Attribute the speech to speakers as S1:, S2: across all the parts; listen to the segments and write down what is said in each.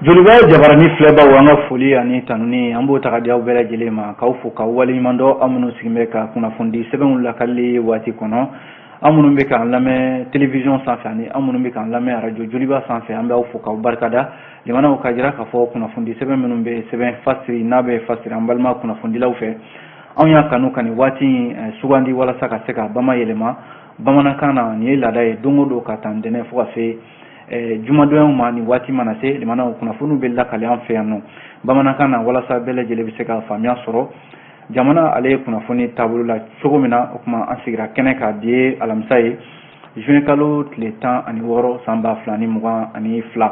S1: Joliba jabarani filɛbaw, an ka foli ani tanuni, an b'o ta ka di aw bɛɛ lajɛlen ma, k'aw fo k'aw waleɲuman dɔn, aw minnu sigilen bɛ ka kunnafonidi sɛbɛnw lakali waati kɔnɔ, aw minnu bɛ k'an lamɛn télévision sanfɛ ani aw minnu bɛ k'an lamɛn arajo Joliba sanfɛ, an bɛ aw fo k'aw barikada. Jamanaw ka jira k'a fɔ kunnafonidi sɛbɛn minnu bɛ sɛbɛn fasiri n'a bɛ fasiri an balima kunnafonidilaw fɛ, anw y'a kanu ka nin waati in sugandi walasa ka se ka bama yɛlɛma bamanankan na. Nin ye laada ye don o don ka taa ntɛnɛn fo ka se jumadonyaw ma. Nin waati mana se, limanaw, kunnafoniw bɛ lakale an fɛ yan nɔ bamanankan na, walasa bɛɛ lajɛlen bɛ se ka faamuya sɔrɔ jamana ale ye kunnafoni taabolo la cogo min na. O tuma, an sigira kɛnɛ kan bi ye alamisa ye, juin kalo tile 16, san 2022.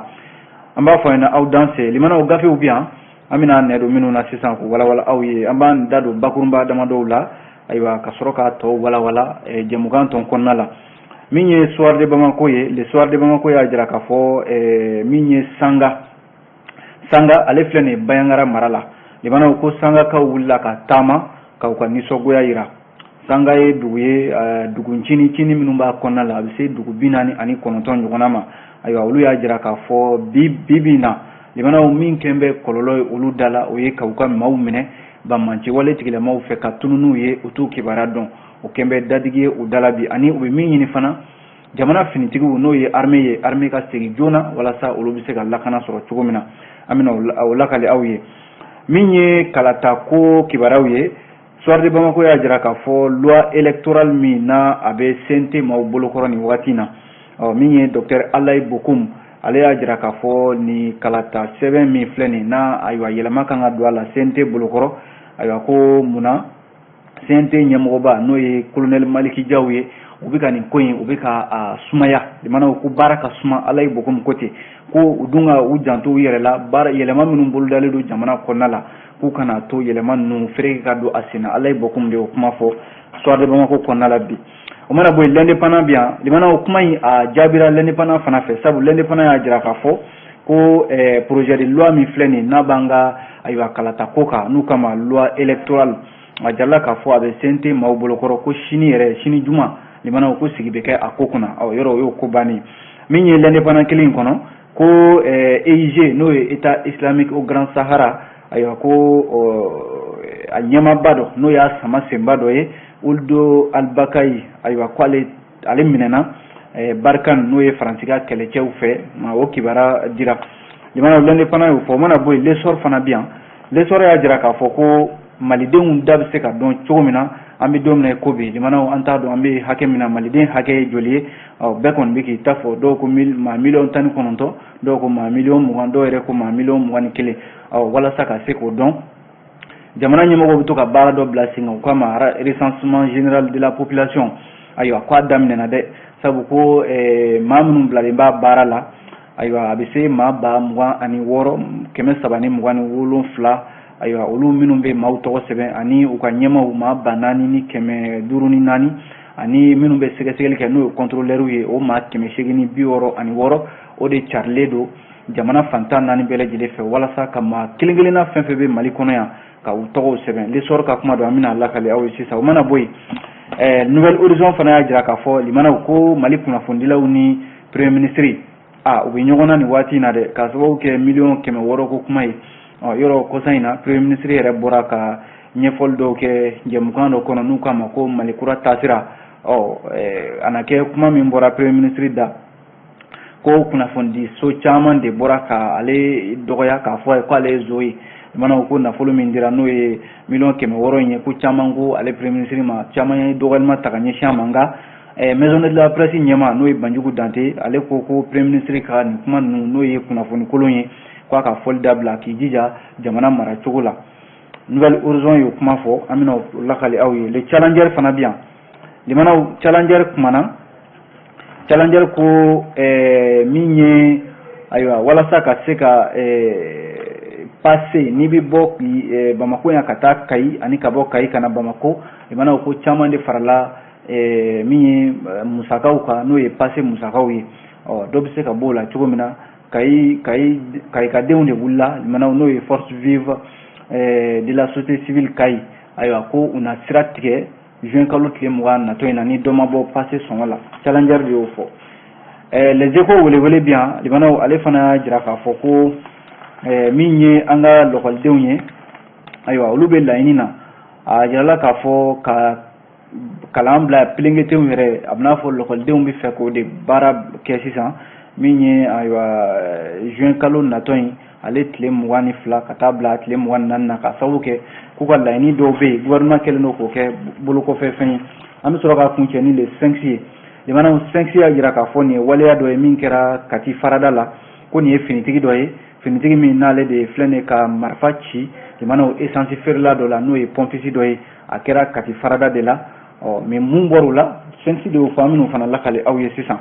S1: An b'a fɔ ɲɛna aw danse. Limanaw, gafew bɛ yan, an bɛna nɛ don minnu na sisan k'u walawala aw ye. An b'an da don bakurunba damadɔw la, ayiwa, ka sɔrɔ k'a tɔ walawala jɛmukan tɔn kɔnɔna la. Min ye Soir de Bamako ye, Le Soir de Bamako y'a jira k'a fɔ min ye Sanga, Sanga ale filɛ nin ye Bandiagara mara la. Limanaw, ko Sangakaw wulila ka taama k'u ka nisɔngoya yira. Sanga ye dugu ye, dugu ncinin cinin minnu b'a kɔnɔna la, a bɛ se dugu 49 ɲɔgɔnna ma. Ayiwa, olu y'a jira k'a fɔ bi bi in na, limanaw, min kɛn bɛ kɔlɔlɔ ye olu da la, o ye k'u ka maaw minɛ banbaanciwale tigilamaw fɛ ka tunun n'u ye, u t'u kibaruya dɔn. O kɛn bɛ dadigi ye u da la bi. Ani u bɛ min ɲini fana, jamana finitigiw, n'o ye armée ye, armée ka segin joona walasa olu bɛ se ka lakana sɔrɔ cogo min na. An bɛna o lakale aw ye. Min ye kalata ko kibaruyaw ye, Soir de Bamako y'a jira k'a fɔ loi électorale min n'a a bɛ CNT maaw bolokɔrɔ nin waati in na, ɔ min ye docteur Allaye Bocoum, ale y'a jira k'a fɔ nin kalata sɛbɛn min filɛ nin n'a, ayiwa, yɛlɛma kan ka don a la CNT bolokɔrɔ. Ayiwa, ko munna CNT ɲɛmɔgɔba, n'o ye colonel Maliki Jaw ye, u bɛ ka nin ko in, u bɛ ka a sumaya? Limanaw, ko baara ka suma. Allaye Bocoum ko ten ko u dun ka u janto u yɛrɛ la, baara yɛlɛma minnu bolodalen don jamana kɔnɔna la, k'u kana to yɛlɛma ninnu fereke ka don a sen na. Allaye Bocoum de y'o kuma fɔ Soir de Bamako kɔnɔna la bi. O mana bɔ yen, L'Indépendant bi yan. Limanaw, kuma in a jaabira L'Indépendant fana fɛ, sabu L'Indépendant y'a jira k'a fɔ ko projet de loi min filɛ nin n'a b'an ka, ayiwa, kalata ko kan, n'u kama loi électorale, a jirala k'a fɔ a bɛ CNT maaw bolokɔrɔ, ko sini yɛrɛ, sini juma, limanaw, ko sigi bɛ kɛ a ko kunna. Ɔ yɔrɔ o y'o ko bannen. Min ye L'Indépendant kelen in kɔnɔ, ko EIG, n'o ye État islamique au Grand Sahara, ayiwa, ko a ɲɛmaaba dɔ, n'o y'a sama senba dɔ ye, Ould Albakayi, ayiwa, ko ale minɛna Barkhane, n'o ye Faransi ka kɛlɛcɛw fɛ. O kibaruya dira. Limanaw, L'Indépendant y'o fɔ. O mana bɔ yen, L'Essor fana bi yan. L'Essor y'a jira k'a fɔ ko malidenw da bɛ se ka dɔn cogo min na an bɛ don min na i ko bi. Limanaw, an t'a dɔn an bɛ hakɛ min na, maliden hakɛ ye joli ye. Ɔ bɛɛ kɔni bɛ k'i ta fɔ, dɔw ko maa miliyɔn 19, dɔw ko maa miliyɔn 20, dɔw yɛrɛ ko maa miliyɔn 21. Ɔ walasa ka se k'o dɔn, jamana ɲɛmɔgɔw bɛ to ka baara dɔ bila sen kan, u k'a ma recensement général de la population. Ayiwa, k'a daminɛna dɛ, sabu ko maa minnu bilalen b'a baara la, ayiwa, a bɛ se maa 26,327. Ayiwa, olu minnu bɛ maaw tɔgɔ sɛbɛn, ani u ka ɲɛmaw maa 4504, ani minnu bɛ sɛgɛsɛgɛli kɛ, n'o ye contrôleurs ye, o maa 866, o de carilen don jamana fantan naani bɛɛ lajɛlen fɛ, walasa ka maa kelen kelenna fɛn fɛn bɛ Mali kɔnɔ yan ka u tɔgɔw sɛbɛn. L'Essor ka kuma don, an bɛna lakale aw ye sisan. O mana bɔ yen, Nouvel Horizon fana y'a jira k'a fɔ, limanaw, ko Mali kunnafonidilaw ni premier ministre, a u bɛ ɲɔgɔn na nin waati in na dɛ, k'a sababu kɛ miliyɔn 600 ko kuma ye. Ɔ yɔrɔ kɔsa in na, premier ministre yɛrɛ bɔra ka ɲɛfɔli dɔw kɛ jɛmukan dɔ kɔnɔ n'u k'a ma ko Mali kura taasira. Ɔ a na kɛ kuma min bɔra premier ministre da, ko kunnafonidi so caman de bɔra ka ale dɔgɔya k'a fɔ a ye ko ale ye zo ye. Limanaw, ko nafolo min dira, n'o ye miliyɔn 600 in ye, ko caman ko ale premier ministre ma, caman ye dɔgɔyalima ta ka ɲɛsin a ma. Nka Maison de la Presse ɲɛmaa, n'o ye Banjugu Dante, ale ko ko premier ministre ka nin kuma ninnu, n'o ye kunnafoni kolon ye, k'a ka fɔli dabila, k'i jija jamana mara cogo la. Nouvel Horizon y'o kuma fɔ, an bɛna o lakali aw ye. Le Challenger fana bi yan. Limanaw, Challenger kumana. Challenger ko min ye, ayiwa, walasa ka se ka passer n'i bɛ bɔ Bamako yan ka taa Kayi, ani ka bɔ Kayi ka na Bamako, limanaw, ko caman de farala min ye musakaw kan, n'o ye passer musakaw ye. Ɔ dɔ bɛ se ka bɔ o la cogo min na, Kayi Kayi Kayikadenw de wulila, limanaw, n'o ye Force vive de la société civile Kayi. Ayiwa, ko u na sira tigɛ juin kalo tile 20 natɔ in na ni dɔ ma bɔ passer sɔngɔ la. Challenger de y'o fɔ. Les Échos welewele bi yan. Limanaw, ale fana y'a jira k'a fɔ ko Min ye an ka lɔkɔlidenw ye, ayiwa, olu bɛ laɲini na. A jirala k'a fɔ ka kalan bila pelenketenw yɛrɛ, a bɛna fɔ lɔkɔlidenw bɛ fɛ k'o de baara kɛ sisan. Min ye, ayiwa, juin kalo natɔ in, ale tile 22 ka taa bila tile 24 na, ka sababu kɛ k'u ka laɲini dɔw bɛ yen, gouvernement kɛlen don k'o kɛ bolokɔfɛ fɛn ye. An bɛ sɔrɔ ka kuncɛ ni Le Sphinx ye. Limanaw, Sphinx y'a jira k'a fɔ nin ye waleya dɔ ye min kɛra Kati farada la, ko nin ye finitigi dɔ ye, finitigi min n'ale de filɛ nin ka marifa ci, limanaw, essence feerela dɔ la, n'o ye pompiste dɔ ye. A kɛra Kati farada de la. Ɔ, mais mun bɔr'o la? Sphinx de y'o fɔ. An bɛn'o fana lakale aw ye sisan.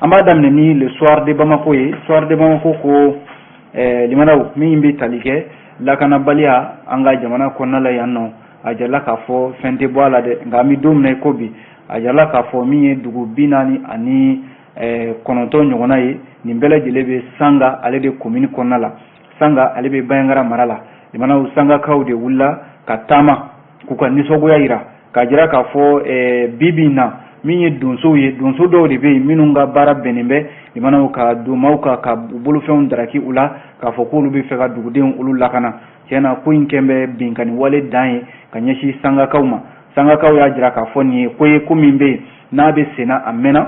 S1: An b'a daminɛ ni Le Soir de Bamako ye. Soir de Bamako ko limanaw, min bɛ tali kɛ lakanabaliya an ka jamana kɔnɔna la yan nɔ, a jirala k'a fɔ fɛn tɛ bɔ a la dɛ. Nka an bɛ don min na i ko bi, a jirala k'a fɔ min ye dugu 49 ɲɔgɔnna ye, nin bɛɛ lajɛlen bɛ Sanga ale de commune kɔnɔna la. Sanga ale bɛ Bandiagara mara la. Limanaw, Sangakaw de wulila ka taama k'u ka nisɔngoya yira, k'a jira k'a fɔ bi bi in na, min ye donsow ye, donso dɔw de bɛ yen minnu ka baara bɛnnen bɛ, limanaw, ka don maaw kan ka u bolofɛnw daraki u la, k'a fɔ k'olu bɛ fɛ ka dugudenw olu lakana. Tiɲɛna, ko in kɛn bɛ binkanni wale dan ye ka ɲɛsin Sangakaw ma. Sangakaw y'a jira k'a fɔ nin ye ko ye, ko min bɛ yen n'a bɛ senna a mɛnna.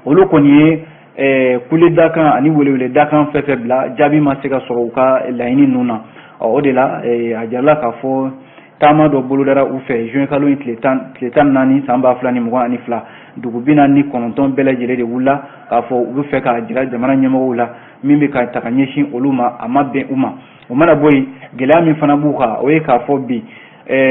S1: Olu kɔni ye kule dakan ani welewele dakan fɛn fɛn bila, jaabi ma se ka sɔrɔ u ka laɲini ninnu na. Ɔ, o de la a jirala k'a fɔ taama dɔ bolodara u fɛ juin kalo in tile 14 san 2022. Dugu 49 bɛɛ lajɛlen de wulila k'a fɔ u bɛ fɛ k'a jira jamana ɲɛmɔgɔw la, min bɛ ka ta ka ɲɛsin olu ma, a ma bɛn u ma. O mana bɔ yen, gɛlɛya min fana b'u kan, o ye k'a fɔ bi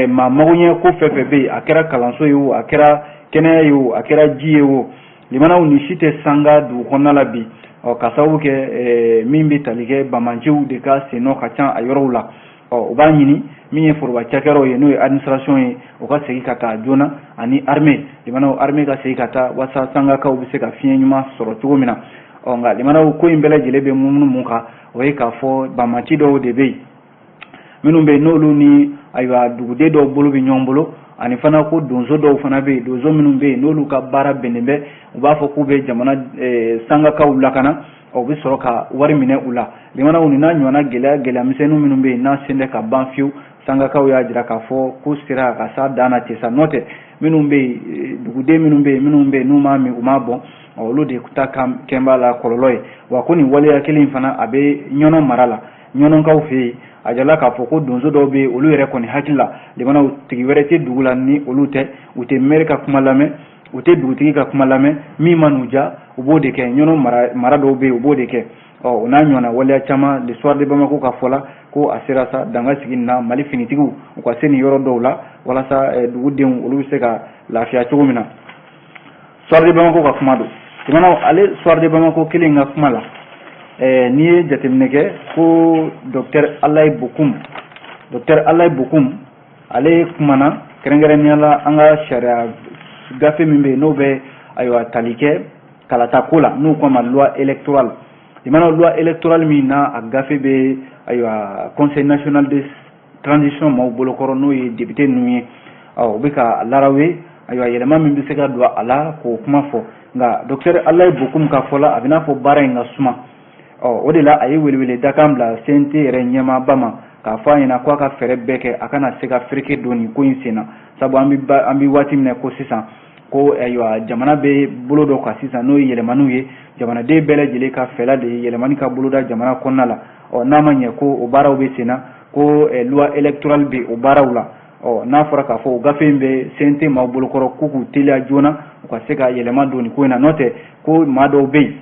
S1: maa magoɲɛ ko fɛn fɛn bɛ yen, a kɛra kalanso ye o, a kɛra kɛnɛya ye o, a kɛra ji ye o, limanaw, nin si tɛ Sanga dugu kɔnɔna la bi. Ɔ, ka sababu kɛ min bɛ tali kɛ bamanciw de ka sennɔ ka ca a yɔrɔw la. Ɔ, u b'a ɲini min ye foroba cakɛyɔrɔw ye, n'o ye administration ye, o ka segin ka taa joona, ani armée, limanaw, armée ka segin ka taa walasa Sangakaw bɛ se ka fiɲɛ ɲuman sɔrɔ cogo min na. Ɔ, nka limanaw, ko in bɛɛ lajɛlen bɛ munumunu mun kan? O ye k'a fɔ banbaanci dɔw de bɛ yen minnu bɛ yen, n'olu ni, ayiwa, duguden dɔw bolo bɛ ɲɔgɔn bolo, ani fana ko donso dɔw fana bɛ yen, donso minnu bɛ yen n'olu ka baara bɛnnen bɛ, u b'a fɔ k'u bɛ jamana Sangakaw lakana, o bɛ sɔrɔ ka wari minɛ u la. Limanaw, nin n'a ɲɔgɔnna gɛlɛya gɛlɛya misɛnnin minnu bɛ yen n'a sen tɛ ka ban fiyewu, Sangakaw y'a jira k'a fɔ ko sera ka s'a dan na ten sa. N'o tɛ, minnu bɛ yen, duguden minnu bɛ yen, minnu bɛ yen n'u m'a min u m'a bɔn, olu de ta kɛn b'a la kɔlɔlɔ ye. Wa ko nin waleya kelen in fana, a bɛ Ɲɔnɔ mara la, Ɲɔnɔkaw fɛ yen. A jirala k'a fɔ ko donso dɔw bɛ yen, olu yɛrɛ kɔni hakili la, limanaw, tigi wɛrɛ tɛ dugu la ni olu tɛ. U tɛ maire ka kuma lamɛn, u tɛ dugutigi ka kuma lamɛn, min ma n'u diya, u b'o de kɛ. Ɲɔnɔ mara dɔw bɛ yen, u b'o de kɛ. Ɔ, o n'a ɲɔgɔnna waleya caman. Le Soir de Bamako ka fɔ la, ko a sera sa danga sigi na, Mali finitigiw u ka se nin yɔrɔ dɔw la walasa dugudenw olu bɛ se ka lafiya cogo min na. Soir de Bamako ka kuma don. Limanaw, ale Soir de Bamako kelen ka kuma la, n'i ye jateminɛ kɛ ko docteur Alayi Bokum, docteur Alayi Bokum, ale kumana kɛrɛnkɛrɛnnenya la an ka sariya gafe min bɛ yen, n'o bɛ, ayiwa, tali kɛ kalata ko la, n'u k'a ma loi électorale. Limanaw, loi électorale min n'a a gafe bɛ, ayiwa, Conseil national de transition maaw bolokɔrɔ, n'o ye député ninnu ye, ɔ, u bɛ ka larawe, ayiwa, yɛlɛma min bɛ se ka don a la, k'o kuma fɔ. Nka docteur Alayi Bokum ka fɔ la, a bɛ n'a fɔ baara in ka suma. Ɔ, o de la a ye welewele dakan bila CNT yɛrɛ ɲɛmaaba ma, k'a fɔ a ɲɛna ko a ka fɛɛrɛ bɛɛ kɛ a kana se ka fereke don nin ko in sen na, sabu an bɛ waati min na ko sisan, ko ayiwa, jamana bɛ bolo dɔ kan sisan, n'o ye yɛlɛmaniw ye. Jamanaden bɛɛ lajɛlen ka fɛla de ye yɛlɛmani ka boloda jamana kɔnɔna la. Ɔ, n'a ma ɲɛ ko o baaraw bɛ sen na, ko loi électorale bɛ o baaraw la. Ɔ, n'a fɔra k'a fɔ o gafe in bɛ CNT maaw bolokɔrɔ, k'u k'u teliya joona, u ka se ka yɛlɛma don nin ko in na. N'o tɛ, ko maa dɔw bɛ yen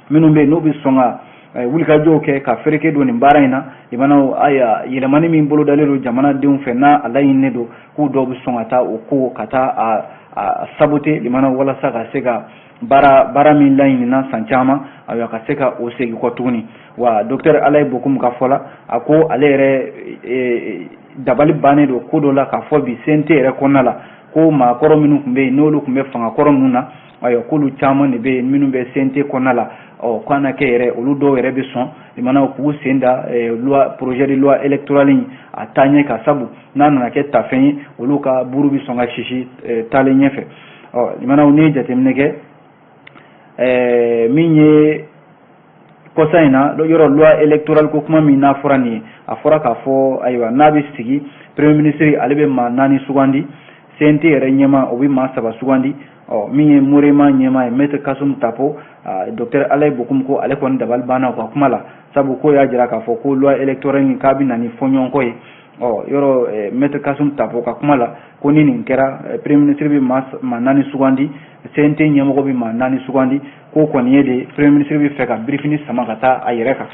S1: minnu bɛ yen, n'u bɛ sɔn ka wulikajɔw kɛ ka fereke don nin baara in na. Limanaw, ayiwa, yɛlɛmani min bolodalen don jamanadenw fɛ, n'a a laɲininen don, k'u dɔw bɛ sɔn ka taa o ko ka taa a saboter, limanaw, walasa ka se ka baara min laɲinina san caman, ayiwa, ka se ka o segin kɔ tuguni. Wa docteur Alayi Bokum ka fɔ la, a ko ale yɛrɛ dabali bannen don ko dɔ la, k'a fɔ bi CNT yɛrɛ kɔnɔna la, ko maakɔrɔ minnu tun bɛ yen, n'olu tun bɛ fangakɔrɔ ninnu na, ayiwa, k'olu caman de bɛ yen minnu bɛ CNT kɔnɔna la. Ɔ, k'a na kɛ yɛrɛ, olu dɔw yɛrɛ bɛ sɔn, limanaw, k'u sen da loi, projet de loi électorale in a taa ɲɛ ka, sabu n'a nana kɛ tafɛn ye, olu ka buru bɛ sɔn ka sisi taalen ɲɛfɛ. Ɔ, limanaw, n'i ye jateminɛ kɛ, min ye Kɔsa in na, yɔrɔ loi électorale ko kuma min n'a fɔra nin ye, a fɔra k'a fɔ ayiwa, n'a bɛ sigi, premier ministre ale bɛ maa 4 sugandi, CNT yɛrɛ ɲɛmaa o bɛ maa 3 sugandi. Ɔ min ye Morema ɲɛmaa ye, maître Kassoum Tapo, docteur Alaye Bokoum ko ale kɔni dabali banna u ka kuma la, sabu ko y'a jira k'a fɔ ko loi électorale in k'a bɛ na ni fɔɲɔgɔnkɔ ye. Ɔ yɔrɔ maître Kassoum Tapo ka kuma la, ko ni nin kɛra, premier ministre bɛ maa 4 sugandi, CNT ɲɛmɔgɔ bɛ maa 4 sugandi, k'o kɔni ye de premier ministre bɛ fɛ ka birifini sama ka taa a yɛrɛ kan.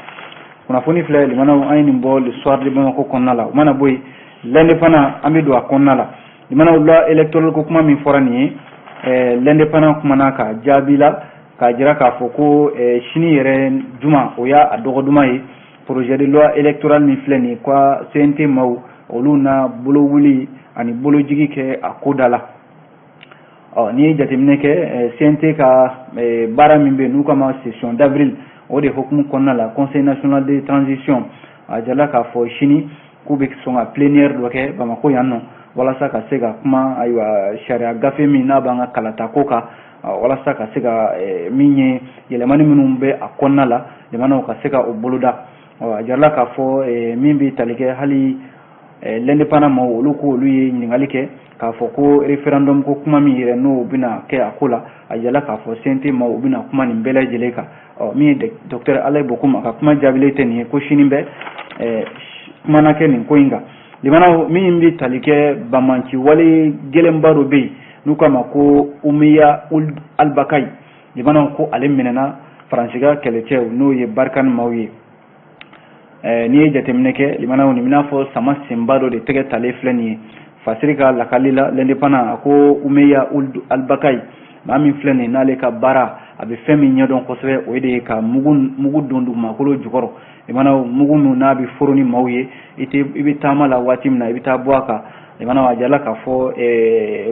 S1: Kunnafoni filɛ limanaw, an ye nin bɔ Le Soir de Bamako kɔnɔna la. O mana bɔ yen, L'Indépendant, an bɛ don a kɔnɔna la. Limanaw, loi électorale ko kuma min fɔra nin ye, L'Indépendant kumana ka jaabi la k'a jira k'a fɔ ko sini yɛrɛ juma, o y'a dɔgɔ duman ye, projet de loi électorale min filɛ nin ye, ko CNT maaw olu na bolo wuli ani bolojigi kɛ a ko da la. Ɔ n'i ye jateminɛ kɛ, CNT ka baara min bɛ yen n'u k'a ma session d'avril, o de hukumu kɔnɔna la, Conseil national de transition a jirala k'a fɔ sini k'u bɛ sɔn ka plénière dɔ kɛ Bamakɔ yan nɔ, walasa ka se ka kuma ayiwa sariya gafe min n'a b'an ka kalata ko kan, walasa ka se ka min ye yɛlɛmani minnu bɛ a kɔnɔna la, jamanaw ka se ka o boloda. Ɔ a jirala k'a fɔ min bɛ tali kɛ hali L'Indépendant maaw, olu ko olu ye ɲininkali kɛ k'a fɔ ko référendum ko kuma min yɛrɛ n'o bɛna kɛ a ko la, a jirala k'a fɔ CNT maaw u bɛna kuma nin bɛɛ lajɛlen kan. Ɔ min ye docteur Alaye Bokoum, a ka kuma jaabilen tɛ nin ye, ko sini bɛ kumana kɛ nin ko in kan. Limanaw, min bɛ tali kɛ banbanci wale gɛlɛnba dɔ bɛ yen n'u k'a ma ko Oumeya Ould Albakayi, limanaw, ko ale minɛna Faransi ka kɛlɛcɛw n'o ye Barkhane maaw ye. N'i ye jateminɛ kɛ, limanaw, nin bɛna fɔ sama senba dɔ de tɛgɛ talen filɛ nin ye. Fasiri ka lakali la, L'Indépendant a ko Oumeya Ould Albakayi, maa min filɛ nin ye, n'ale ka baara a bɛ fɛn min ɲɛdɔn kosɛbɛ, o de ye ka mugu don dugumakolo jukɔrɔ. Limanaw, mugu min n'a bɛ foro ni maaw ye, i tɛ i bɛ taama la waati min na, i bɛ taa bɔ a kan. Limanaw, a jirala k'a fɔ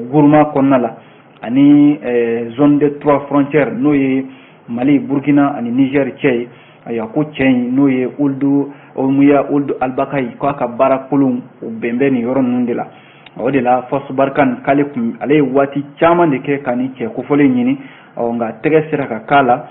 S1: Gourma kɔnɔna la ani zone de trois frontières, n'o ye Mali, Burkina ani Niger cɛ ye, ayiwa, ko cɛ in n'o ye Ould Oumeya Ould Albakayi, k'a ka baara kolon o bɛn bɛ nin yɔrɔ ninnu de la. O de la force Barkhane k'ale kun ale ye waati caman de kɛ ka nin cɛ kofɔlen ɲini, ɔ nka tɛgɛ sera ka k'a la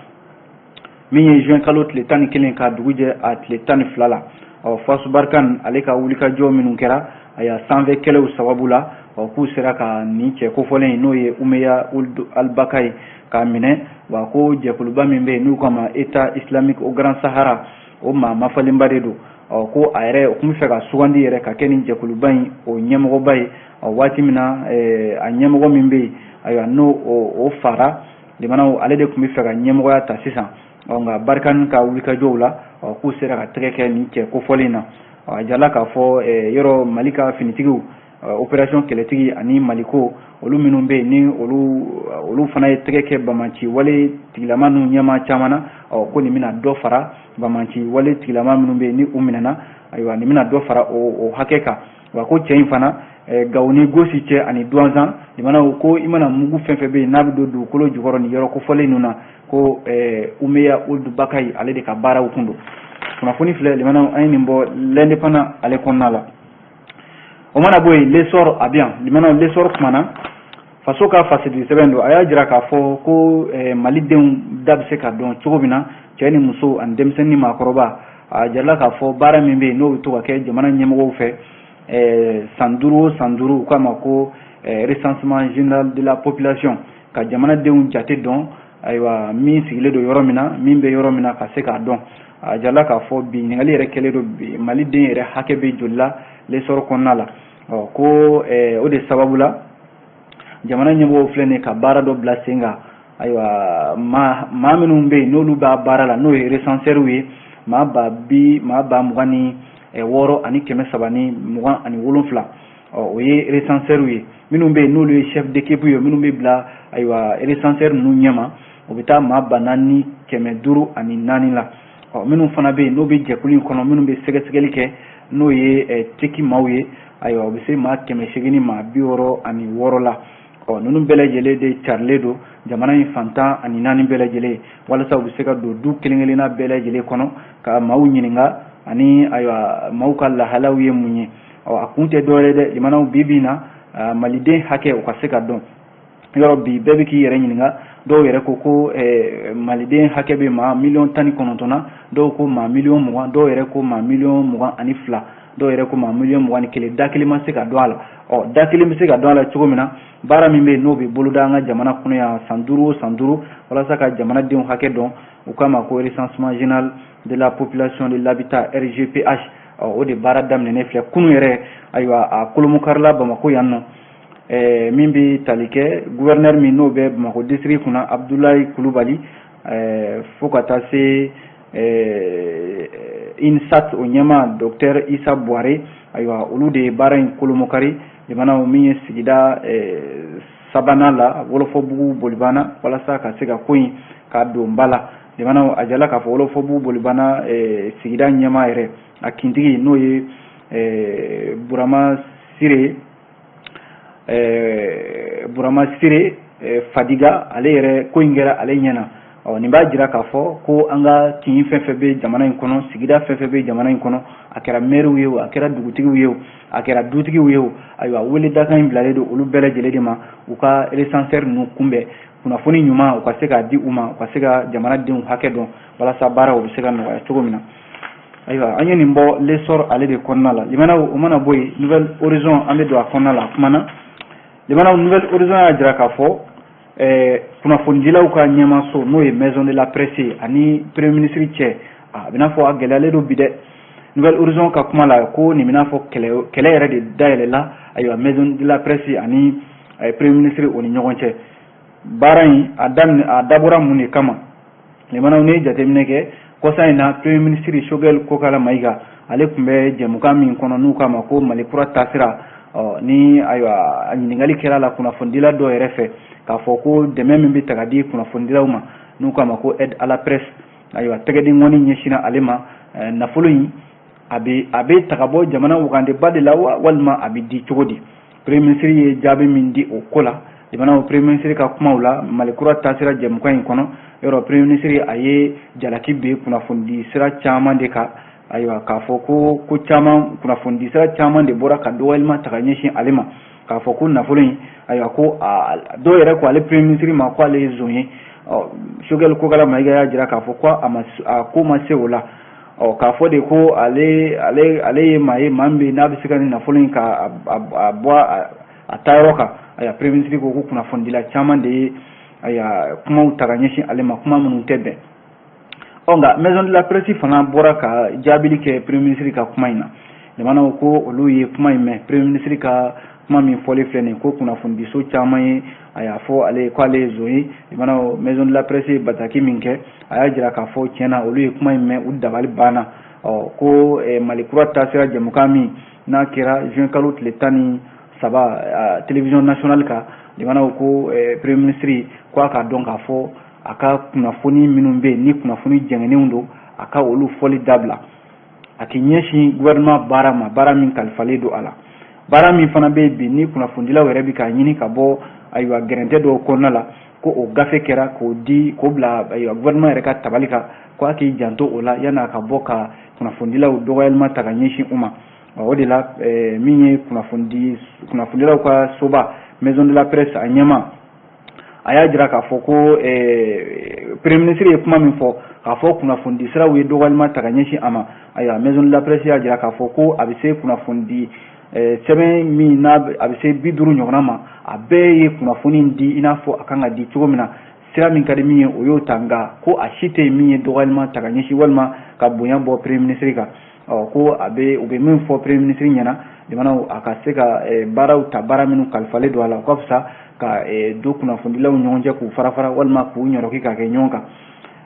S1: min ye juin kalo tile 11 ka dugu jɛ a tile 12 la. Ɔ force Barkhane ale ka wulikajɔ minnu kɛra, ayiwa, sanfɛ kɛlɛw sababu la, ɔ k'u sera ka nin cɛ kofɔlen in n'o ye Oumeya Ould Albakayi k'a minɛ. Wa ko jɛkuluba min bɛ yen n'u k'a ma État islamique au Grand Sahara, o maa mafalenba de don. Ɔ ko a yɛrɛ o tun bɛ fɛ ka sugandi yɛrɛ ka kɛ nin jɛkuluba in o ɲɛmɔgɔba ye. Ɔ waati min na a ɲɛmɔgɔ min bɛ yen, ayiwa, n'o o fara, limanaw, ale de tun bɛ fɛ ka ɲɛmɔgɔya ta sisan. Ɔ nka Barkhane ka wulikajɔw la, ɔ k'u sera ka tɛgɛ kɛ nin cɛ kofɔlen na. Ɔ a jirala k'a fɔ yɔrɔ Mali ka finitigiw, opération kɛlɛtigi ani Maliko, olu minnu bɛ yen ni olu fana ye tɛgɛ kɛ banbanci wale tigilama ninnu ɲɛmaa caman na, ɔ ko nin bɛna dɔ fara banbanci wale tigilama minnu bɛ yen ni u minɛna, ayiwa, nin bɛna dɔ fara o hakɛ kan. Wa ko cɛ in fana, Gawo ni Gosi cɛ ani Duwanzan, limanaw, ko i mana mugu fɛn fɛn bɛ yen n'a bɛ don dugukolo jukɔrɔ nin yɔrɔ kofɔlen ninnu na, ko Oumeya Ould Bakayi ale de ka baaraw kun don. Kunnafoni filɛ, limanaw, an ye nin bɔ L'Indépendant ale kɔnɔna la. O mana bɔ yen, L'Essor a bɛ yan. Limanaw, L'Essor kumana faso ka fasidi sɛbɛn don, a y'a jira k'a fɔ ko malidenw da bɛ se ka dɔn cogo min na, cɛ ni muso ani denmisɛnnin ni maakɔrɔba. A jirala k'a fɔ baara min bɛ yen n'o bɛ to ka kɛ jamana ɲɛmɔgɔw fɛ san 5 o san 5, u k'a ma ko recensement général de la population, ka jamanadenw jate dɔn, ayiwa, min sigilen don yɔrɔ min na, min bɛ yɔrɔ min na, ka se k'a dɔn. A jirala k'a fɔ bi ɲininkali yɛrɛ kɛlen don bi, maliden yɛrɛ hakɛ bɛ joli la L'Essor kɔnɔna la? Ɔ ko o de sababu la, jamana ɲɛmɔgɔw filɛ nin ye ka baara dɔ bila sen kan. Ayiwa, maa minnu bɛ yen n'olu b'a baara la, n'o ye recenseurs ye, maa 26,327, ɔ o ye recenseurs ye. Minnu bɛ yen n'olu ye chef d'équipe ye, minnu bɛ bila, ayiwa, recenseurs ninnu ɲɛma, o bɛ taa maa 4504 la. Ɔ minnu fana bɛ yen n'o bɛ jɛkulu in kɔnɔ, minnu bɛ sɛgɛsɛgɛli kɛ, n'o ye teki maaw ye, ayiwa, o bɛ se maa 866 la. Ɔ ninnu bɛɛ lajɛlen de carilen don jamana in fan 14 bɛɛ lajɛlen, walasa u bɛ se ka don du kelen kelenna bɛɛ lajɛlen kɔnɔ ka maaw ɲininka ani, ayiwa, maaw ka lahalaw ye mun ye. Ɔ a kun tɛ dɔwɛrɛ dɛ, limanaw, bi bi in na, maliden hakɛ o ka se ka dɔn. Yɔrɔ bi bɛɛ bɛ k'i yɛrɛ ɲininka. Dɔw yɛrɛ ko ko maliden hakɛ bɛ maa miliyɔn 19 na, dɔw ko maa miliyɔn 20, dɔw yɛrɛ ko maa miliyɔn 22, dɔw yɛrɛ ko maa miliyɔn 21. Da kelen ma se ka dɔn a la. Ɔ, da kelen bɛ se ka dɔn a la cogo min na, baara min bɛ yen, n'o bɛ boloda an ka jamana kɔnɔ yan san 5 o san 5 walasa ka jamanadenw hakɛ dɔn, u k'a ma ko recensement général de la population de l'habitat, RGPH. Ɔ, o de baara daminɛnen filɛ kunun yɛrɛ. Ayiwa, a kolomokarila Bamakɔ yan nɔ. Min bɛ tali kɛ gouverneur min n'o bɛ Bamakɔ district kunna, Abdoulaye Kulubali, fo ka taa se INSAT o ɲɛmaa, docteur Issa Bouaré. Ayiwa, olu de ye baara in kolomokari jamanaw min ye sigida sabanan la, Wɔlɔfɔbugu Bolibana, walasa ka se ka ko in k'a don ba la. Jamanaw, a jala k'a fɔ Wɔlɔfɔbugu Bolibana sigida ɲɛmaa yɛrɛ, a kintigi, n'o ye Burama Sire Fadiga, ale yɛrɛ ko in kɛra ale ɲɛna. Ɔ, nin b'a jira k'a fɔ ko an ka kin fɛn fɛn bɛ jamana in kɔnɔ, sigida fɛn fɛn bɛ jamana in kɔnɔ, a kɛra maires ye o, a kɛra dugutigiw ye o, a kɛra dutigiw ye o, ayiwa, wele dakan in bilalen don olu bɛɛ lajɛlen de ma, u ka recenseur ninnu kunbɛn, kunnafoni ɲuman u ka se k'a di u ma, u ka se ka jamanadenw hakɛ dɔn, walasa baaraw bɛ se ka nɔgɔya cogo min na. Ayiwa, an ye nin bɔ L'Essor ale de kɔnɔna la. Limanaw, o mana bɔ yen, Nouvel Horizon, an bɛ don a kɔnɔna la. A kumana, limanaw, Nouvel Horizon y'a jira k'a fɔ kunnafonidilaw ka ɲɛmaso, n'o ye Maison de la Presse ye, ani premier ministre cɛ, a bɛna fɔ a gɛlɛyalen don bi dɛ. Nouvel Horizon ka kuma la, ko nin bɛna fɔ kɛlɛ, kɛlɛ yɛrɛ de dayɛlɛla, ayiwa, Maison de la Presse ani premier ministre o ni ɲɔgɔn cɛ. Baara in a daminɛ, a dabɔra mun de kama? Limanaw, n'i ye jateminɛ kɛ kɔsa in na, premier ministre Choguel Kokala Maïga, ale tun bɛ jɛmukan min kɔnɔ n'u k'a ma ko Mali kura taasira. Ɔ, ni ayiwa, a ɲininkali kɛra la kunnafonidila dɔw yɛrɛ fɛ k'a fɔ ko dɛmɛ min bɛ ta ka di kunnafonidilaw ma, n'u k'a ma ko aide à la presse, ayiwa, tɛgɛdenkɔni ɲɛsinna ale ma. Nafolo in a bɛ ta ka bɔ jamana wagandeba de la wa, walima a bɛ di cogo di? Premier ministre ye jaabi min di o ko la, jamana premier ministre ka kumaw la Mali kura taasira jɛmukan in kɔnɔ, yɔrɔ premier ministre a ye jalaki bin kunnafonidi sira caman de kan. Ayiwa, k'a fɔ ko caman, kunnafonidi sira caman de bɔra ka dɔgɔyalima ta ka ɲɛsin ale ma, k'a fɔ ko nafolo in, ayiwa, ko dɔw yɛrɛ ko ale premier ministre ma ko ale ye zon ye. Ɔ, Choguel Kokala Maïga y'a jira k'a fɔ ko a ma, a ko ma se o la. Ɔ, k'a fɔ de ko ale ye maa ye, maa min bɛ yen n'a bɛ se ka nin nafolo in ka a bɔ a taayɔrɔ kan. Ayiwa, premier ministre ko ko kunnafonidila caman de ye, ayiwa, kumaw ta ka ɲɛsin ale ma, kuma minnu tɛ bɛn. Ɔ, nka Maison de la Presse fana bɔra ka jaabili kɛ premier ministre ka kuma in na. Jamanaw ko olu ye kuma in mɛn, premier ministre ka kuma min fɔlen filɛ nin ye, ko kunnafonidiso caman ye a y'a fɔ ale ko ale ye zon ye. Jamanaw, Maison de la Presse ye bataki min kɛ, a y'a jira k'a fɔ tiɲɛna olu ye kuma in mɛn, u dabali banna. Ɔ, ko Mali kura taasira jɛmukan min n'a kɛra juin kalo tile 13 télévision nationale kan, jamanaw, ko premier ministre ko a k'a dɔn k'a fɔ a ka kunnafoni minnu bɛ yen ni kunnafoni jɛngɛnenw don, a ka olu fɔli dabila, a k'i ɲɛsin gouvernement baara ma, baara min kalifalen don a la. Baara min fana bɛ yen bi ni kunnafonidilaw yɛrɛ bɛ k'a ɲini ka bɔ, ayiwa, gɛrɛntɛ dɔw kɔnɔna la, ko o gafe kɛra k'o di k'o bila, ayiwa, gouvernement yɛrɛ ka tabali kan, ko a k'i janto o la yan'a ka bɔ ka kunnafonidilaw dɔgɔyalima ta ka ɲɛsin u ma. O de la, min ye kunnafonidilaw ka soba, Maison de la Presse, a ɲɛma, a y'a jira k'a fɔ ko premier ministre ye kuma min fɔ k'a fɔ kunnafonidi siraw ye dɔgɔyalima ta ka ɲɛsin a ma, ayiwa, Maison de la Presse y'a jira k'a fɔ ko a bɛ se kunnafonidi sɛbɛn min n'a a bɛ se 50 ɲɔgɔnna ma, a bɛɛ ye kunnafoni di i n'a fɔ a kan ka di cogo min na. Sira min ka di min ye, o y'o ta, nka ko a si tɛ yen min ye dɔgɔyalima ta ka ɲɛsin walima ka bonya bɔ premier ministre kan. Ɔ, ko a bɛ u bɛ min fɔ premier ministre ɲɛna, jamanaw, a ka se ka baaraw ta, baara minnu kalifalen don a la, o ka fisa ka don kunnafonidilaw ɲɔgɔn cɛ k'u fara fara walima k'u ɲɔrɔki ka kɛ ɲɔgɔn kan.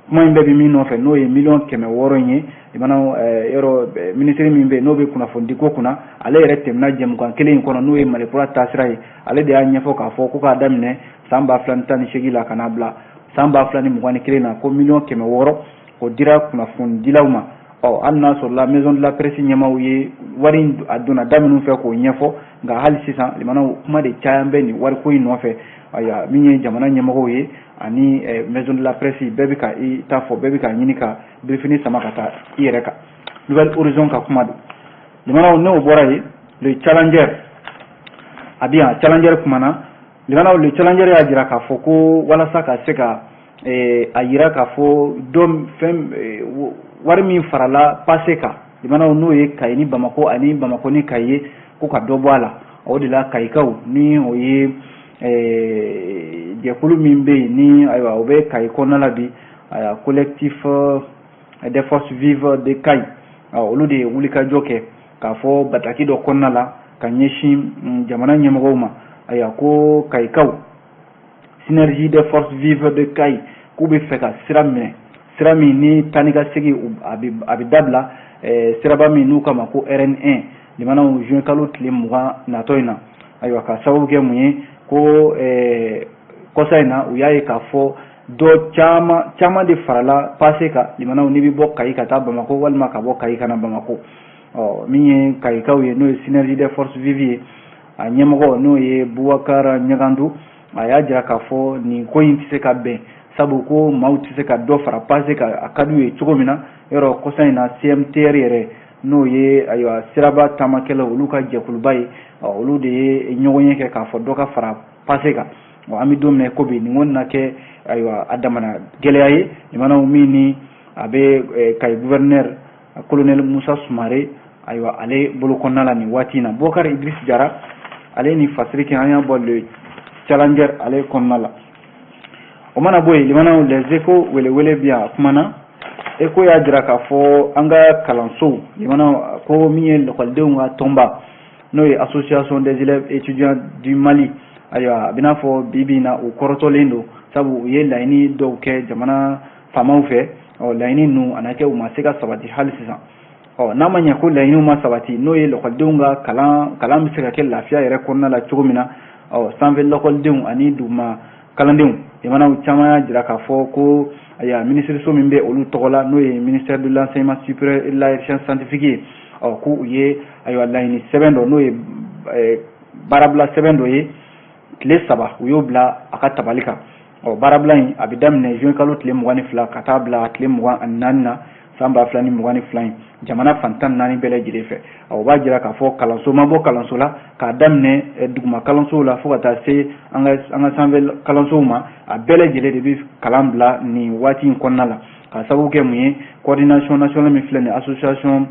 S1: Kuma in bɛɛ bɛ min nɔfɛ, n'o ye miliyɔn 600 in ye, jamanaw, yɔrɔ minisiri min bɛ yen n'o bɛ kunnafonidi ko kunna, ale yɛrɛ tɛmɛna jɛmukan kelen in kɔnɔ, n'o ye Mali kura taasira ye, ale de y'a ɲɛfɔ k'a fɔ ko k'a daminɛ san 2018 la ka n'a bila san 2021 na, ko miliyɔn 600 o dira kunnafonidilaw ma. Ɔ, hali n'a sɔrɔla Maison de la Presse ɲɛmaaw ye wari in a donna da minnu fɛ k'o ɲɛfɔ, nka hali sisan, limanaw, kuma de caman bɛ nin wariko in nɔfɛ. Ayiwa, min ye jamana ɲɛmɔgɔw ye ani Maison de la Presse, bɛɛ bɛ ka i ta fɔ, bɛɛ bɛ ka ɲini ka birifini sama ka taa i yɛrɛ kan. Nouvel Horizon ka kuma don. Limanaw, n'o bɔra yen, Le Challenger a bɛ yan. Challenger kumana Limanaw, Le Challenger y'a jira k'a fɔ ko walasa ka se ka a jira k'a fɔ dɔ fɛn wari min farala pase kan, limanaw, n'o ye Kayi ni Bamakɔ ani Bamakɔ ni Kayi ye, ko ka dɔ bɔ a la. O de la Kayikaw, ni o ye jɛkulu min bɛ yen, ni ayiwa o bɛ Kayi kɔnɔna la bi, ayiwa, Collectif des forces vives de Kayi, olu de ye wulikajɔ kɛ k'a fɔ bataki dɔ kɔnɔna la ka ɲɛsin jamana ɲɛmɔgɔw ma. Ayiwa, ko Kayikaw, Synergie des forces vives de Kayi, k'u bɛ fɛ ka sira minɛ, sira min ni taa ni ka segin a bɛ dabila, siraba min n'u k'a ma ko RN1, limanaw, juin kalo tile 20 natɔ in na. Ayiwa, ka sababu kɛ mun ye? Ko kɔsa in na, u y'a ye k'a fɔ dɔ caman caman de farala pase kan, limanaw, n'i bɛ bɔ Kayi ka taa Bamakɔ walima ka bɔ Kayi ka na Bamakɔ. Ɔ min ye Kayikaw ye, n'o ye Synergie des forces vives ye, a ɲɛmɔgɔ n'o ye Bubakar Ɲagandu, a y'a jira k'a fɔ nin ko in tɛ se ka bɛn, sabu ko maaw tɛ se ka dɔ fara pase kan a ka d'u ye cogo min na. Yɔrɔ kɔsa in na, CMTR yɛrɛ, n'o ye ayiwa siraba taamakɛlaw olu ka jɛkuluba ye, olu de ye ɲɔgɔn ye kɛ k'a fɔ dɔ ka fara pase kan. An bɛ don min na ko bi, nin ko na kɛ ayiwa a damana gɛlɛya ye, limanaw, min ni a bɛ Kayi gouverneur colonel Musa Sumare, ayiwa, ale bolo kɔnɔna la nin waati in na. Bubakari Idris Jara, ale ni fasiri kɛ, an y'a bɔ Le Challenger ale kɔnɔna la. O mana bɔ yen, limanaw, Les Échos welewele bi yan a kumana. Écho y'a jira k'a fɔ an ka kalansow, limanaw, ko min ye lakɔlidenw ka tɔnba, n'o ye Association des élèves étudiants du Mali, ayiwa, a bɛ n'a fɔ bi bi in na u kɔrɔtɔlen don, sabu u ye laɲini dɔw kɛ jamana faamaw fɛ. Ɔ laɲini ninnu a na kɛ u ma se ka sabati hali sisan. Ɔ n'a ma ɲɛ ko laɲiniw ma sabati, n'o ye lakɔlidenw ka kalan bɛ se ka kɛ lafiya yɛrɛ kɔnɔna la cogo min na. Ɔ sanfɛ lakɔlidenw ani duguma kalandenw, limanaw, caman y'a jira k'a fɔ ko ayiwa minisiriso min bɛ olu tɔgɔ la, n'o ye ministère de l'Enseignement supérieur et de la Recherche scientifique ye, ɔ ko u ye ayiwa laɲini sɛbɛn dɔ, n'o ye baarabila sɛbɛn dɔ ye, tile 3, u y'o bila a ka tabali kan. Ɔ baarabila in a bɛ daminɛ juin kalo tile 22 ka taa bila tile 24 na san 2022 in, jamana fan 14 bɛɛ lajɛlen fɛ. O b'a jira k'a fɔ kalanso ma bɔ kalanso la, k'a daminɛ duguma kalansow la fo ka taa se an ka sanfɛ kalansow ma, a bɛɛ lajɛlen de bɛ kalan bila nin waati in kɔnɔna la. Ka sababu kɛ mun ye? Coordination nationale min filɛ nin, Association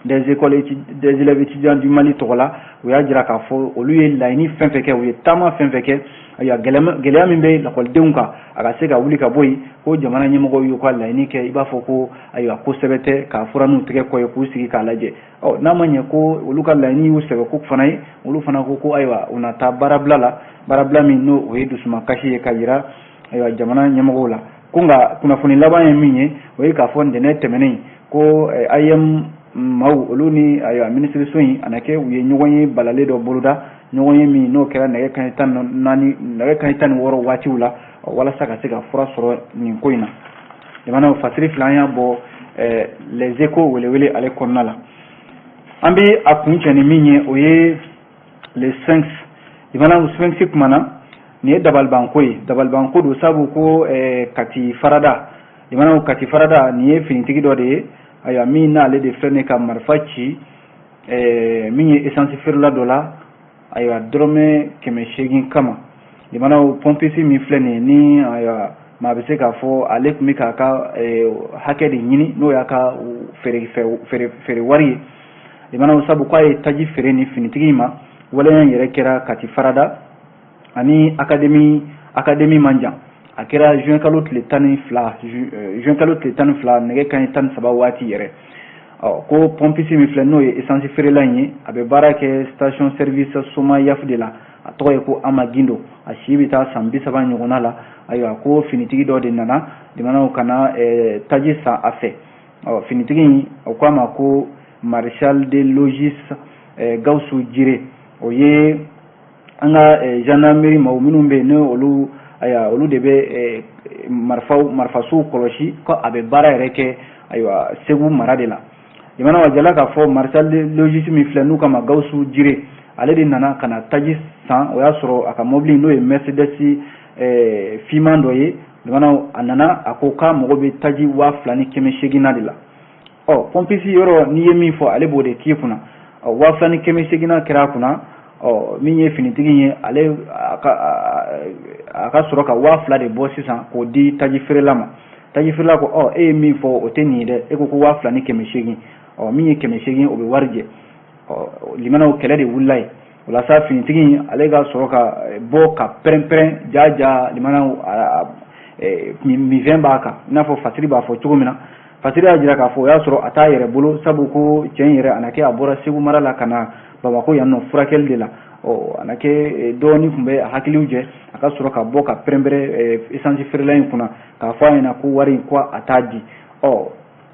S1: des écoles des élèves étudiants du Mali tɔgɔ la, u y'a jira k'a fɔ olu ye laɲini fɛn fɛn kɛ, u ye taama fɛn fɛn kɛ, ayiwa, gɛlɛya min bɛ lakɔlidenw kan, a ka se ka wuli ka bɔ yen, ko jamana ɲɛmɔgɔw y'u ka laɲini kɛ, i b'a fɔ ko ayiwa ko sɛbɛ tɛ, k'a fura n'u tɛgɛ kɔ ye k'u sigi k'a lajɛ. Ɔ n'a ma ɲɛ ko olu ka laɲini y'u sɛbɛ ko fana ye, olu fana ko ko ayiwa u na taa baarabila la, baarabila min n'o o ye dusumakasi ye ka yira ayiwa jamana ɲɛmɔgɔw la. Ko nka kunnafoni laban ye min ye, o ye k'a fɔ ntɛnɛn tɛmɛnen ko AEEM maaw, olu ni ayiwa minisiriso in a na kɛ u ye ɲɔgɔn ye balalen dɔ boloda, ɲɔgɔn ye min n'o kɛra nɛgɛ kanɲɛ 14, nɛgɛ kanɲɛ 16 waatiw la, walasa ka se ka fura sɔrɔ nin ko in na. Jamana fasiri fila, an y'a bɔ Les Échos welewele ale kɔnɔna la. An bɛ a kuncɛ ni min ye, o ye Le Sphinx. Jamana Sphinx kumana, nin ye dabalibanko ye, dabalibanko don, sabu ko Kati Farada, jamana Kati Farada, nin ye finitigi dɔ de ye, ayiwa, min n'ale de filɛ nin ka marifa ci min ye essence feerela dɔ la, ayiwa, dɔrɔmɛ 800 kama. Jamana pompiste min filɛ nin ye, ni ayiwa maa bɛ se k'a fɔ ale tun bɛ k'a ka hakɛ de ɲini, n'o y'a ka feere wari ye, jamana, sabu k'a ye taji feere ni finitigi in ma. Waleya in yɛrɛ kɛra Kati Farada ani académie man jan. A kɛra juin kalo tile 12, juin kalo tile 12, nɛgɛ kanɲɛ 13 waati yɛrɛ. Ɔ ko pompiste min filɛ, n'o ye essence feerela in ye, a bɛ baara kɛ station service Somayaf de la. A tɔgɔ ye ko Ama Gindo, a si bɛ taa san 30 ɲɔgɔnna la. Ayiwa, ko finitigi dɔ de nana jamanaw ka na taji san a fɛ. Ɔ finitigi in, o ko a ma ko maréchal de logis Gawusu Jire, o ye an ka gendarmerie maaw minnu bɛ yen, ni olu ayiwa olu de bɛ marifaw marifasow kɔlɔsi, ko a bɛ baara yɛrɛ kɛ ayiwa Segu mara de la. Jamana wa jala k'a fɔ maréchal de logis min filɛ, n'u kama Gawusu Jire, ale de nana ka na taji san. O y'a sɔrɔ a ka mobili, n'o ye Mercedes finman dɔ ye, jamana, a nana, a ko k'a mago bɛ taji 2800 na de la. Ɔ pompiste yɔrɔ, n'i ye min fɔ, ale b'o de k'i kunna. Ɔ 2800 na kɛra a kunna. Ɔ min ye finitigi ye, ale a ka sɔrɔ ka 2000 de bɔ sisan k'o di taji feerela ma. Taji feerela ko ɔ e ye min fɔ, o tɛ nin ye dɛ, e ko ko 2800. Ɔ min ye 800, o bɛ wari jɛ. Ɔ limanaw, kɛlɛ de wulila yen. O la sa, finitigi in ale ka sɔrɔ ka bɔ ka pɛrɛn-pɛrɛn ja ja. Limanaw, minfɛn b'a kan, i n'a fɔ Fasiri b'a fɔ cogo min na. Fasiri y'a jira k'a fɔ o y'a sɔrɔ a t'a yɛrɛ bolo, sabu ko cɛ in yɛrɛ a na kɛ a bɔra Segu mara la ka na Bamakɔ yan nɔ furakɛli de la. Ɔ a na kɛ dɔɔnin tun bɛ a hakiliw jɛ, a ka sɔrɔ ka bɔ ka pɛrɛn-pɛrɛn esansi feerela in kunna k'a fɔ a ɲɛna ko wari in ko a t'a di. Ɔ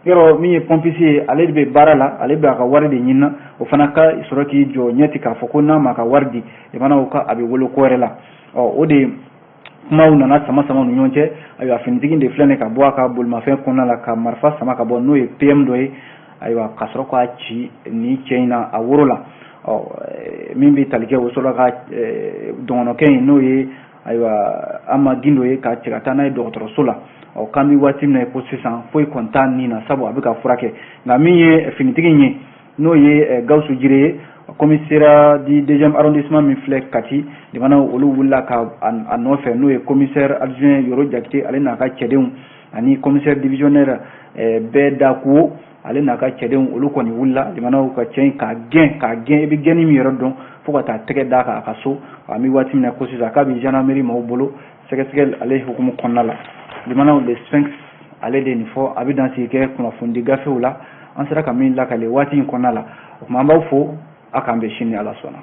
S1: yɔrɔ min ye pɔmpisi ye, ale de bɛ baara la, ale bɛ a ka wari de ɲini. O fana ka sɔrɔ k'i jɔ ɲɛ ten k'a fɔ ko n'a ma ka wari di, limanaw, ka a bɛ wolo ko wɛrɛ la. Ɔ o de kumaw nana sama sama ni ɲɔgɔn cɛ. Ayiwa, finitigi de filɛ nin ka bɔ a ka bolimafɛn kɔnɔna la ka marifa sama ka bɔ, n'o ye PM dɔ ye. Ayiwa, ka sɔrɔ k'a ci ni cɛ in na a woro la. Ɔ min bɛ tali kɛ, o sɔrɔ ka dɔgɔnɔkɛ in, n'o ye ayiwa Ama Gindo ye, ka cɛ ka taa n'a ye dɔgɔtɔrɔso la. Ɔ k'an bɛ waati min na ko sisan, foyi kɔni t'a nin na, sabu a bɛ ka furakɛ. Nka min ye finitigi in ye, n'o ye Gawusu Jire ye, commissariat du deuxième arrondissement min filɛ Kati, limanaw, olu wulila ka a nɔfɛ, n'o ye commissaire adjoint Yoro Jakite, ale n'a ka cɛdenw, ani commissaire divisionnaire bɛɛ Dakuwo, ale n'a ka cɛdenw, olu kɔni wulila, limanaw, ka cɛ in k'a gɛn, k'a gɛn, i bɛ gɛnni min yɛrɛ dɔn, fo ka taa tɛgɛ d'a kan a ka so. An bɛ waati min na ko sisan, k'a bɛ gendarmerie maaw bolo sɛgɛsɛgɛli ale hukumu kɔnɔna la. Limanaw, Le Sphinx ale de nin fɔ, a bɛ dansigi kɛ kunnafonidi gafew la, an sera ka min lakale waati in kɔnɔna la. O tuma, an b'aw fo, a k'an bɛn sini, Ala sɔnna.